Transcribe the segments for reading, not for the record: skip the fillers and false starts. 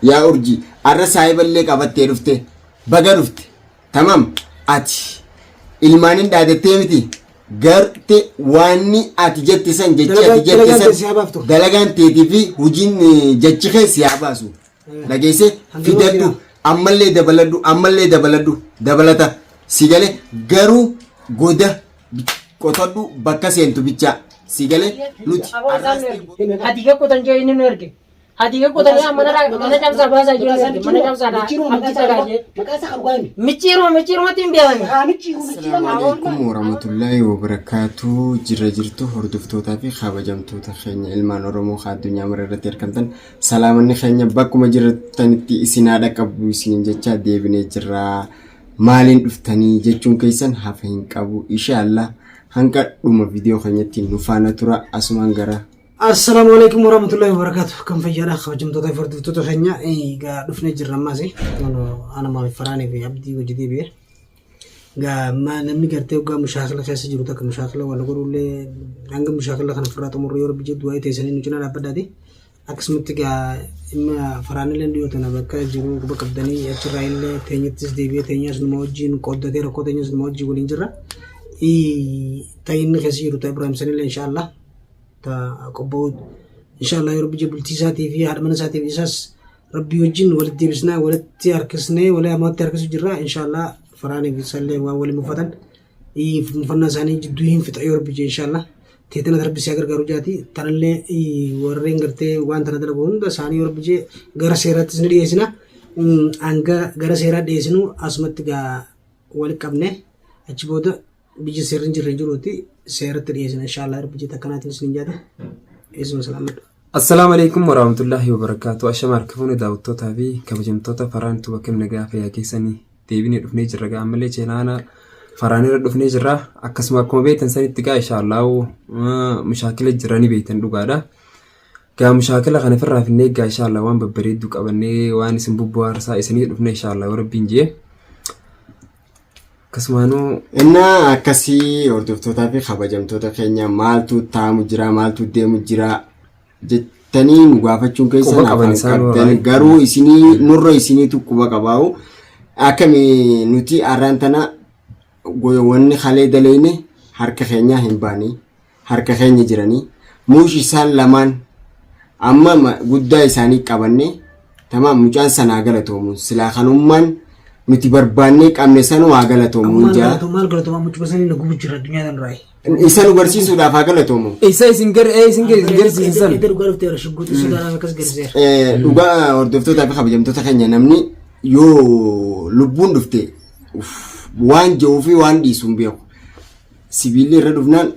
Yaa urjii arra saahiballee qabattee dhufte baga dhufte tamam ati ilmaanin dhaadattee miti garte waanni ati jette san jechi ati jette Dalagaan tee si san haa baaftu. dalagaan teetii fi hojiin jechi kee si haa baasu dhageesse Hangama fidadhu jira. ammallee dabaladhu ammallee dabaladhu dabalata si gale garuu goda qotadhu bakka seentu bichaa si gale nuti Aboo isaan nu erge. Hadiga qotan jee inni nu erge. Hadiga qotanii mana mana cabsaa baasaa jee nu erge. Mana cabsaa dha. Abdii dhagaa jee. Maqaa isaa kan dhugaa himi. Micciiruma micciirumatti hin beekani. Haa micciiru micciirama. Assalaamu alaikum warahmatullaahi wabarakaatu. Jirra jirtu hordoftootaa fi kabajamtoota keenya ilmaan Oromoo kan addunyaa mara irratti argamtan salaamanni keenya bakkuma jirtanitti isin haa dhaqqabu isiniin jecha deebinee jirra. Maaliin dhuftanii jechuun keessan hafa hin qabu. Inshaallah hanga dhuma viidiyoo keenyatti nu faana tura asumaan gara Assalaamu alaikum warahmatullahi wabarakatuh. Kan fayyaadha kabajamtoota fi hordoftoota keenya egaa dhufnee jirra ammaas. Anuma Faraanii fi Abdii hojii deebi'e. Egaa namni gartee waggaa mushaakila keessa jiru takka mushaakila wal godhullee hanga mushaakila kana ofirraa xumurru yoo rabbi jedhu waa'ee teessanii nu cinaa dhaabbadhaati. Akkasumatti egaa dhimma Faraanillee dhiyoo tana bakka jiru quba qabdanii achirraa illee teenyattis deebi'ee teenyaas numa wajjin qooddatee rakkoo teenyas numa wajjin waliin jirra. Ta'inni keessa jiru ta'e Ibraahim sanillee inshaallah. Ta qobba'u inshaallah yoo rabbi jedhe bultii isaatii fi haadha mana isaatii fi isaas rabbii wajjin walitti deebisnaa walitti harkisnee walii ammaatti harkisu jirra inshaallah faraanii fi isallee waan waliin muffatan mufannaa isaanii jidduu hin fixa yoo rabbi jedhe inshaallah teetana rabbi si gargaaru jaati tanallee warreen gartee waan tana dalagu hunda isaanii yoo rabbi jedhe gara seeraattis ni dhiyeessina hanga gara seeraa dhiyeessinu asumatti gaa wali qabne achi booda biyya seerri hin jirre hin jiruuti seeratti dhiyeessina inshaallah rabbi jette akkanaatiin isin jaate eessuma salaamadha. Assalaamu alaikum warahmatullahi wabarakaatu. Ashama harka fuune daawwattootaa fi kabajamtoota Faraan Tuba kam nagaa fayyaa keessanii deebinee dhufnee jirra gaa ammallee cheenaana Faraan irra dhufnee jirra. Akkasuma akkuma beektan sanitti gaa inshaallahu mushaakila jira ni beektan dhugaadha. Gaa mushaakila kana ofirraa finnee gaa inshaallah waan babbareedduu qabannee waan isin bubbuhaarsaa isinii dhufne inshaallah rabbiin jee. Akkasumaanuu Innaa akkasii hordoftootaa fi kabajamtoota keenya maaltu taa'amu jira maaltu deemu jira jettanii nu gaafachuun keessan Quba qaban afaan isaan qabdan warra. garuu isinii nurra isiniitu quba qabaa'u akkami nuti arraan tana wanni kalee daleyne harka keenyaa hin baane harka keenya jiranii muush isaan lamaan amma guddaa isaanii qabanne tamaam mucaan sanaa galatoomu silaa kanummaan nuti barbaannee qabne sanuu haa galatoomu Maal jaa galatoo maal galatoo mucuma sanii na gubu jira addunyaa tanarraa. Isa nu barsiisuudhaaf haa galatoomu. Isa isin gar isin gar isin garsiisan san. Edda dhugaa dhufteera shugguuxii sodaadhaan akkas garseera. Dhugaa hordoftootaa fi kabajamtoota keenya namni yoo lubbuun dhufte waan ji'uu fi waan dhiisu hin beeku. Sibiilli irra dhufnaan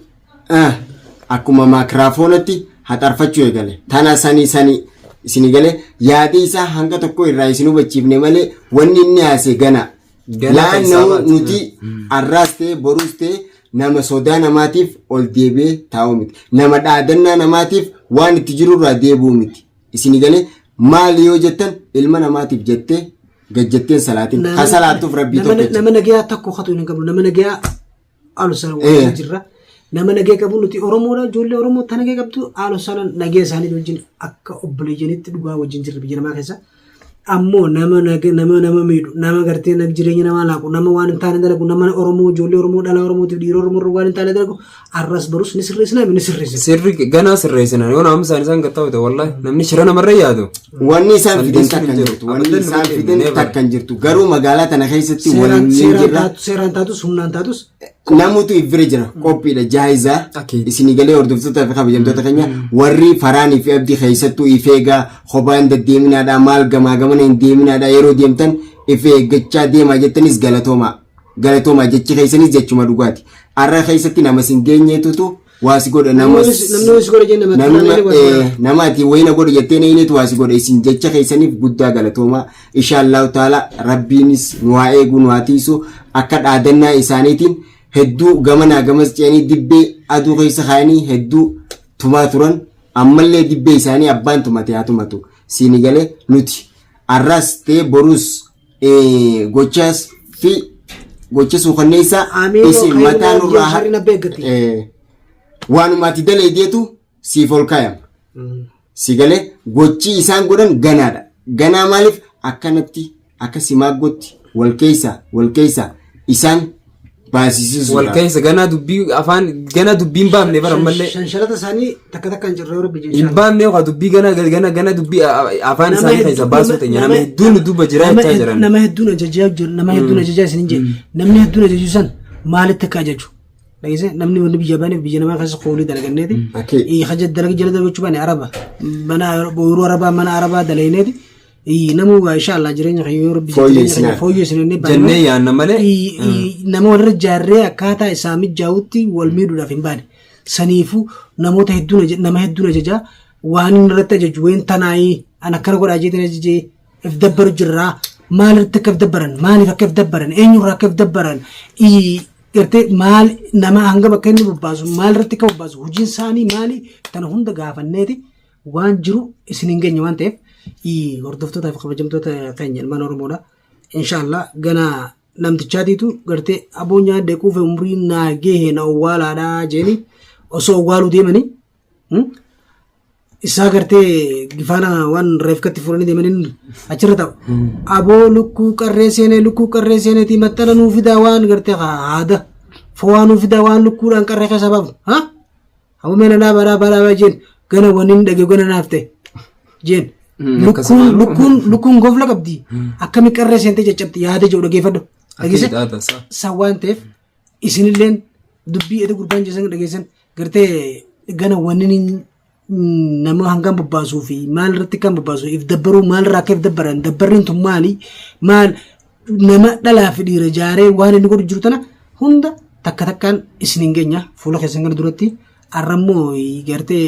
akkuma maakiraafoonatti haxarfachuu eegale. Tana sanii sanii isin gale yaada isaa hanga tokko irraa isin hubachiifne malee wanni inni haase gana. Gana kan isaa Laannoo baate. nuti arraas ta'e boruus ta'e nama sodaa namaatiif ol deebi'ee taa'uu miti. Nama dhaadannaa namaatiif waan itti jirurraa deebi'uu miti. Isin galee maali yoo jettan ilma namaatiif jettee gad jetteen salaatin. Ka salaattuuf rabbii tokkicha. Nama nagayaa tokko katu hin qabnu. Nama nagayaa alu sana wajjin jirra. Nama nagaya qabu nuti Oromoodha. Ijoollee Oromoo ta nagaya qabdu alu sana nagaya isaanii wajjin akka obboleeyyanitti dhugaa wajjin jirra biyya namaa keessa. Ammoo nama nama nama miidhu nama gartee jireenya namaa laaqu nama waan hin taane dalagu nama Oromoo ijoollee Oromoo dhala Oromootiif dhiira Oromoo irra waan hin taane dalagu arras barus ni sirreessina ni sirreessina. Sirri ganaa sirreessina yoo naamusa isaan isaan gattaa'u ta'e wallahi namni shira namarra yaadu. Wanni isaan fidan Salphisuu takka hin hin jirtu. jiru. Wanni Abadan isaan nama fidan never. takka hin jirtu. Garuu magaalaa tana keessatti Seeraan waliin ni seeraan jirra. taatu seeraan taatus humnaan taatus Namutu if bira jira. Qophiidha jaayizaa. Akii. Isinii galee hordoftoota fi kabajamtoota keenya warri faraanii fi abdii keessattuu if eegaa kophaa hin deddeeminaadha maal gamaa gamana hin deeminaadha yeroo deemtan if eeggachaa deemaa jettanis galatoomaa. Galatoomaa jechi keessanis jechuma dhugaati. Arra keessatti nama sin geenyeetutu waa si godha nama namni wayii si godha jenne nama namni namni waa si godha. nama ati wayina godha jettee neeyneetu waa si godha isin jecha keessaniif guddaa galatoomaa insha Allahu taala rabbiinis nu haa eegu nu haa tiisu akka dhaadannaa isaaniitiin hedduu gamanaa gamas ce'anii dibbee aduu keessa kaayanii hedduu tumaa turan ammallee dibbee isaanii abbaan tumate haa tumatu siini galee nuti arras ta'e borus gochaas fi gocha suukanneessaa Amiin isin mataa nurraa sharri na beeggatti. Waanuma ati daleedeetu siif ol kaayama. Si galee gochi isaan godhan ganaadha. Ganaa maaliif akkanatti akka simaaggootti wal keessa wal keessa isaan baasisiisuudha. Wal keessa ganaa dubbii afaan ganaa dubbii hin baafne bara ammallee. Shanshalata isaanii takka takkaan jirra yoo rabbi Hin jecha. baafne yookaan dubbii ganaa gana gana dubbii afaan isaanii keessa baasuu teenya nama hedduun nu duuba jira jechaa jiran. Nama hedduun ajajaa jiru nama hedduun ajajaa isin jedhe namni hedduun ajaju san maalitti akka ajaju. Dhageesse namni wanni biyya baaneef biyya namaa keessa koolii dalaganneeti. Akki. Haja dalaga jala dalagachuu baane araba mana ooyiruu arabaa mana arabaa dalayneeti. Namuu insha Allah jireenya keenya yoo rabbi Fooyyessinaa. fooyyessinee Jennee yaanna malee. Nama walirra jaarree akkaataa isaa mijaa'utti wal miidhuudhaaf hin baane. Saniifuu namoota hedduun nama hedduun ajajaa waan inni irratti ajaju wayin tanaayii an akkana godhaa jeetiin ajajee if dabbaru jirraa maal irratti akka if dabbaran maaliif akka if dabbaran eenyurraa akka if dabbaran gartee maal nama hangam akka inni bobbaasu maal irratti akka bobbaasu hojiin isaanii maali tana hunda gaafanneeti waan jiru isin hin geenye waan ta'eef hordoftootaa fi kabajamtoota keenya ilmaan Oromoodha. Inshaallah gana namtichaatiitu gartee aboo nyaadde quufe umrii naa gehe na owwaalaadha jeeni osoo owwaaluu deemanii isaa gartee gifaana waan reefkatti fuudhanii deemanii achirra ta'u. Aboo lukkuu qarree seenee lukkuu qarree seeneetii maxxana nuu fidaa waan gartee haada fo'aa nuu fidaa waan lukkuudhaan qarree keessa baafnu. Ha? Aboo meena dhaabaa dhaabaa dhaabaa jeen gana wanni hin dhagee gana naaf ta'e jeen. Lukkuun lukkuun lukkuun gofla qabdi akkami qarree seentee caccabdi yaada jedhu dhageeffadhu. Dhageesse? San waan ta'eef isinilleen dubbii eda gurbaan jeessan dhageessan gartee gana wanni nama hangam bobbaasuu fi maal irratti kan bobbaasu if dabbaruu maal irraa akka if dabbaran dabbarriin tun maali maal nama dhalaa fi dhiira jaaree waan inni godhu jiru tana hunda takka takkaan isin hin geenya fuula keessan kana duratti arrammoo gartee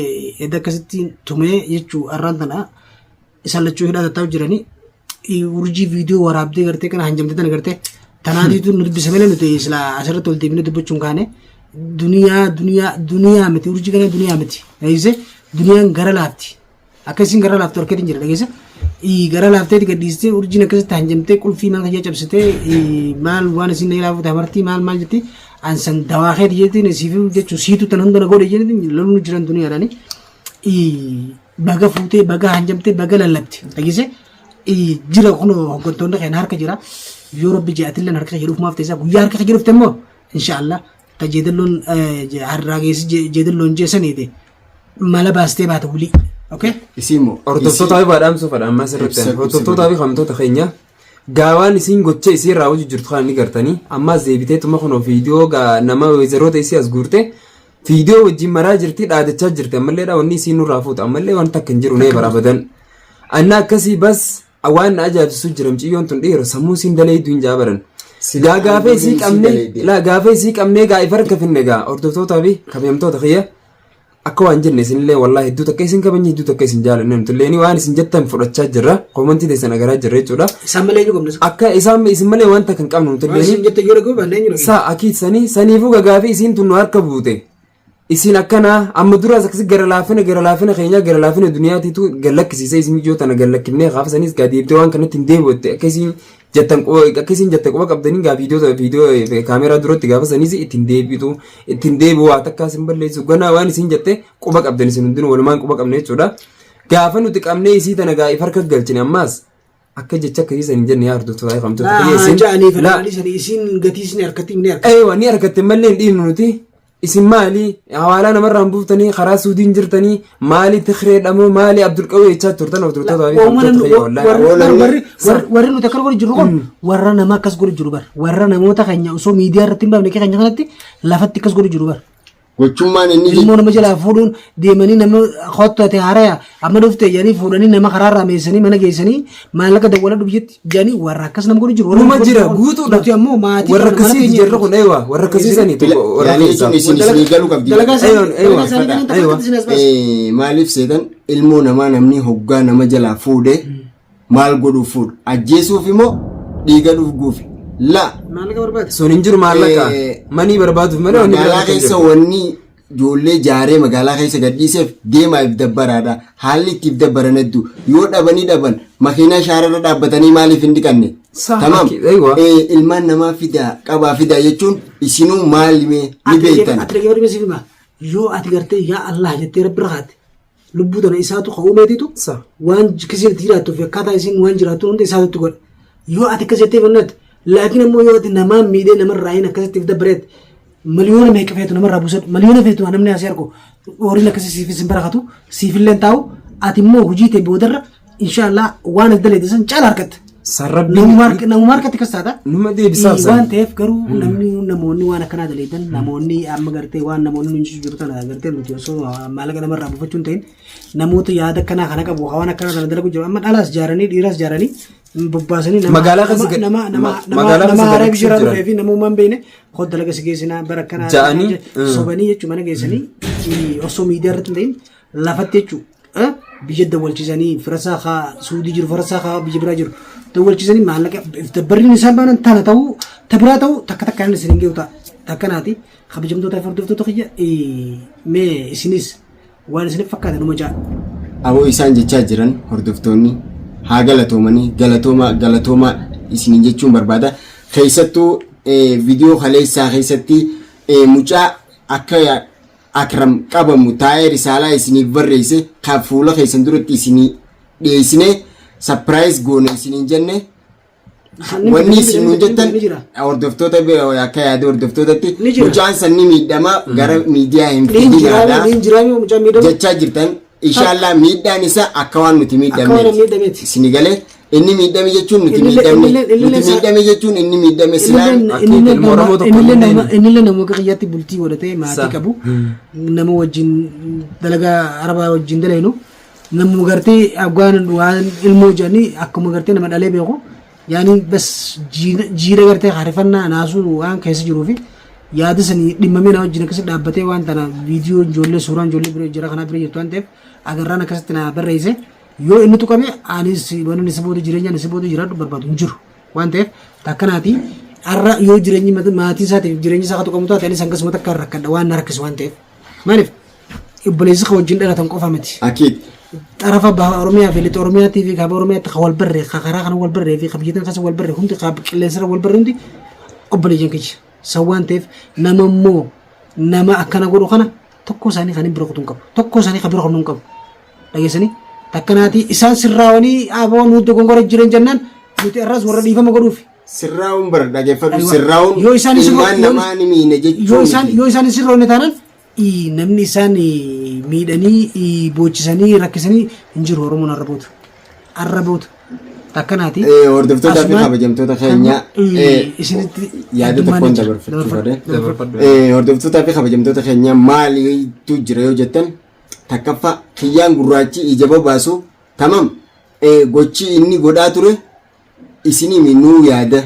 edda akkasitti tumee jechuu arraan tana isaan lachuu hidhaa tattaa'u jiranii urjii viidiyoo waraabdee gartee kana hanjamtee tana gartee tanaatiitu nu dubbisa malee nuti silaa asirratti ol deebinee dubbachuun kaane duniyaa duniyaa duniyaa miti urjii kana duniyaa miti dhageesse duniyaan gara laafti akka isin gara laaftu harkeetiin jira dhageesse gara laafteeti gadhiistee urjiin akkasitti hanjamtee qulfii maal kiyya cabsitee maal waan isin na ilaafu tamartii maal maal jetti ansan dawaa keeti jettiin siif jechuun siitu tan hunda na godhe jettiin loluu jiran duniyaadhaani. Baga fuutee baga hanjamtee baga lallabte dhageesse jira kun hooggantoonni keenya harka jira yoo rabbi je'atillee harka kee dhufumaaf teessaa guyyaa harka kee dhufte immoo inshaallah ta jeedalloon harraa geessi jeedalloon jeessaniiti mala baastee baata wulii okay. Isii immoo. Hordoftoota fi baadhaamsuu fadha ammas irratti. Ibsa- Hordoftoota fi kamtoota keenya gaawaan isiin gocha isii irraa hojii jirtu kana ni gartanii ammas deebitee tuma kunoo viidiyoo nama weezeroota isii as guurte viidiyoo wajjin maraa jirti dhaadachaa jirti ammallee dha wanni isiin nurraa fuutu ammallee wanta akka hin jiru nee baraabadan. Anna akkasii bas waan na ajaa'ibsiisu jira mucayyoon tun dhiira sammuu isiin daleeydu hin jaabaran. Gaa gaafa isii qabnee laa gaafa isii qabnee gaa ifa harka finne gaa hordoftootaa fi kabajamtoota kiyya akka waan jenne isinillee wallaahi hedduu takka isin kabajne hedduu takka isin jaalanne nutullee ni waan isin jettan fudhachaa jirra koomantii teessan agaraa jirra jechuudha. Isaan malee eenyu qabna? Akka isaan isin malee wanta kan qabnu Waan nutullee isin jette yoo dhaga'u baanne eenyu dhaga'u? Saa akiid sanii saniifuu gagaafii isiin tun nu harka buute. Isin akkanaa amma duraas akkasi gara laafina gara laafina keenyaa gara laafina duniyaatiitu gallakkisiisee isin ijoo tana gallakkifnee gaafa saniis gaa deebitee waan kanatti hin deebi'utte akka isin jettan quba akka isin jette quba qabdanii gaa viidiyoo viidiyoo kaameeraa duratti gaafa saniis ittiin deebitu ittiin deebi'u waa takkaa isin balleessu ganaa waan isin jette quba qabdan isin hundinuu walumaan quba qabne jechuudha. Gaafa nuti qabnee isii tana gaa if harka galchine ammaas akka jecha akkasii san hin jenne yaa hordoftoota kamtoota Laa isin ja'anii laa fedhanii sanii isin gatii isin harkatti ni harkatti. Eewa ni argatte mallee hin dhiifnu nuti. Isin maali hawaalaa namarraa hin buuftanii karaa suudiin jirtanii maali Tikireedha moo maali Abdulqawwee jechaa turtan hordoftoota fi kamtoota kiyya wallaahi. Warri nuti akkana godhu jirru kun warra nama akkas godhu jiru bar warra namoota keenya osoo miidiyaa irratti hin baafne keenya kanatti lafatti akkas godhu jiru bar. Gochummaan inni Ilmoo nama jalaa fuudhuun deemanii nama kottu ati haaraya amma dhufte jedhanii fuudhanii nama karaarraa meessanii mana geessanii maallaqa dawwaladhu biyyatti jedhanii warra akkas nama godhu jiru. Warra Numa nuti jira godhu guutuudha. Nuti ammoo maatii Warra qabna, mana akkasii keenya jarri kun eewa warra akkasii sanii tokko warra Yaani keessaa. jechuun isin isinii galuu qabdi. Dalagaa isaanii Eeyoon, eeyoon, dalagaa isaanii kanneen eeyoon. takka isin as baasa. Maaliif seetan ilmoo namaa namni hoggaa nama jalaa fuudhe maal godhuuf fuudha? Ajjeesuuf immoo dhiiga dhugguuf? La Maallaqa barbaada. Sun hin jiru maallaqa. Manii barbaaduuf malee wanni magaalaa biraa hin keessa jiru. wanni ijoollee jaaree magaalaa keessa gadhiiseef deemaa if dabbaraadha. Haalli itti if dabbaran hedduu. Yoo dhabanii dhaban makiinaa shaararra dhaabbatanii maaliif hin dhiqanne? Saa, Tamaam. eeywa. Ilmaan namaa fidaa qabaa fidaa jechuun isinuu maali mee ni beektan. Ati dhaggeeffadhu siif hima. Yoo ati gartee yaa Allah jettee rabbi irra kaatte. Lubbuu tana isaatu ka uumeetitu Sa. waan kisiin itti jiraattuu fi akkaataa isiin waan jiraattu hunda isaatu itti godha. Yoo ati akkas jettee fannat laakiin ammoo yoo ati namaa miidhee namarraa hin akkasitti if dabbareet miliyoona meeqa feetu namarraa buusadhu miliyoona feetu namni asii argu horiin akkasii siif hin barakatu siif illee taa'u ati immoo hojii tee boodarra inshaallah waan ati daleete san caala argatta. San rabbiin Namuma harkatti akkas taata. numa deebisaaf san. Waan ta'eef garuu namni namoonni waan akkanaa daleetan namoonni amma gartee waan namoonni nuyi jiru tana gartee nuti osoo maallaqa namarraa buufachuu hin ta'in namoota yaada akkanaa kana qabu waan akkanaa kana dalagu jiru amma dhalaas jaaranii dhiiraas jaaranii bobbaasanii nama Magaalaa keessa nama gad- nama nama nama magaalaa nama keessa haaraa gad bishaan jiran. dhufee fi namummaan beekne koo dalaga si geessinaa bara akkanaa Ja'anii, sobanii jechuun mana geessanii osoo miidiyaa irratti hin ta'in lafatti jechuun biyya dawwalchisanii firasaa haa suudii jiru firasaa haa biyya biraa jiru dawwalchisanii maallaqa dabbarriin isaan baanan tana ta'uu ta biraa ta'uu takka takkaan isin hin geewu ta'a takkanaati kabajamtoota fi hordoftoota kiyya mee isinis waan isiniif fakkaate numa ja'a. Aboo isaan jechaa jiran hordoftoonni haa galatoomanii galatooma galatooma isiniin jechuun barbaada. Keessattuu viidiyoo kaleessaa keessatti mucaa akka Akram qabamu taa'ee risaalaa isiniif barreesse kan fuula keessan duratti isinii dhiyeessine surprise goone isiniin jenne wanni isin nuun jettan hordoftoota akka yaada hordoftootatti Ni jira. mucaan san ni miidhama gara miidiyaa hin Ni fidinaadha jiraame ni mucaan miidhamu. jechaa jirtan inshallah miidhaan isaa akka waan nuti Akka waan miidhamneeti miidhameeti. isini galee inni miidhame jechuun nuti Innillee- miidhamne innillee- innillee nuti miidhame jechuun inni miidhame silaan Akka ilma Oromoo tokko Innillee illee nama innillee nama akka kiyyaatti bultii godhatee maatii Sa. qabu nama wajjin dalagaa arabaa wajjin daleenu namuma gartee afgaan waan ilmoo jedhanii akkuma gartee nama dhalee beeku yaani bas jiira gartee haareffannaa naasuu waan keessa jiruu fi yaada sanii dhimmamee na wajjin akkasitti dhaabbatee waan tana viidiyoo ijoollee suuraan ijoollee bira jira kanaa bira jirtu waan ta'eef agarraan akkasitti na barreesse yoo inni tuqame anis wanni isa booda jireenyaan isa booda jiraadhu barbaadu hin jiru waan ta'eef takkanaati har'a yoo jireenyi maatii isaatiif jireenyi isaa ka tuqamu taate anis hangasuma takka rakkadha waan na rakkisu waan ta'eef maaliif obboleessi ka wajjin dhalatan qofa miti. Akiid. Xarafa baha Oromiyaa fi lixa Oromiyaatii fi kaaba Oromiyaatti ka wal barree ka karaa kana wal barree fi ka biyya tana keessa wal barree hundi ka qilleensarra wal barree hundi obboleeyyan kiyya. San waan ta'eef nama immoo nama akkana godhu kana tokko isaanii kan hin bira kutu hin qabu. Tokko isaanii kan bira kutu hin qabu. Dhageessanii takkanaati isaan sirraawanii aboo nuti dogongora jiran jennaan nuti irraas warra dhiifama godhuufi. Sirraa'uun bara dhageeffadhu Aywa. sirraa'uun Yoo isaan isin- ilmaan yoo- namaa ni miine Yoo jechuun isaan yoo isaan hin sirroofne taanaan namni isaan miidhanii boochisanii rakkisanii hin jiru Oromoon arraboota. Arraboota. Takkanaati. Hordoftoota fi Asumaan kabajamtoota keenya isinitti yaada addummaan tokkoon ni jira. dabarfachuu Dabarfadhu. barbaade. Dabarfadhu. Hordoftoota fi kabajamtoota keenya maaliitu jira yoo jettan takkaffaa kiyyaan gurraachi ija babaasu tamam gochi inni godhaa ture isinii nuu yaada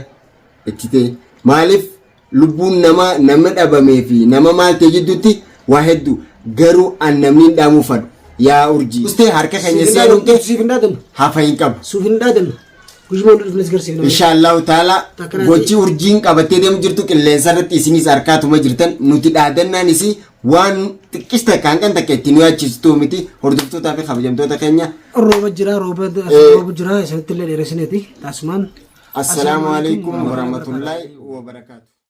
itti ta'e maaliif lubbuun namaa nama dhabamee fi nama maal ta'e jidduutti waa hedduu garuu an namni hin dhaamuu fadhu yaa urjii. Ustee harka keenya Siif hin seenuun dhaadannu. Siif hin dhaadannu. hafa hin qabu. Suuf hin dhaadannu. Guyyuma hundi dhufnes garsiifna. Inshaallahu taala Takkanaati. gochi urjiin qabattee deemu jirtu qilleensa irratti isinis harkaatuma jirtan nuti dhaadannaan isii waan xiqqis takka hanqan takka itti nu yaachistu miti hordoftootaa fi kabajamtoota keenya. Rooba jira rooba rooba jira isinitti illee dheeressineeti. Taasumaan. Assalaamu alaikum warahmatullahi wabarakaatu.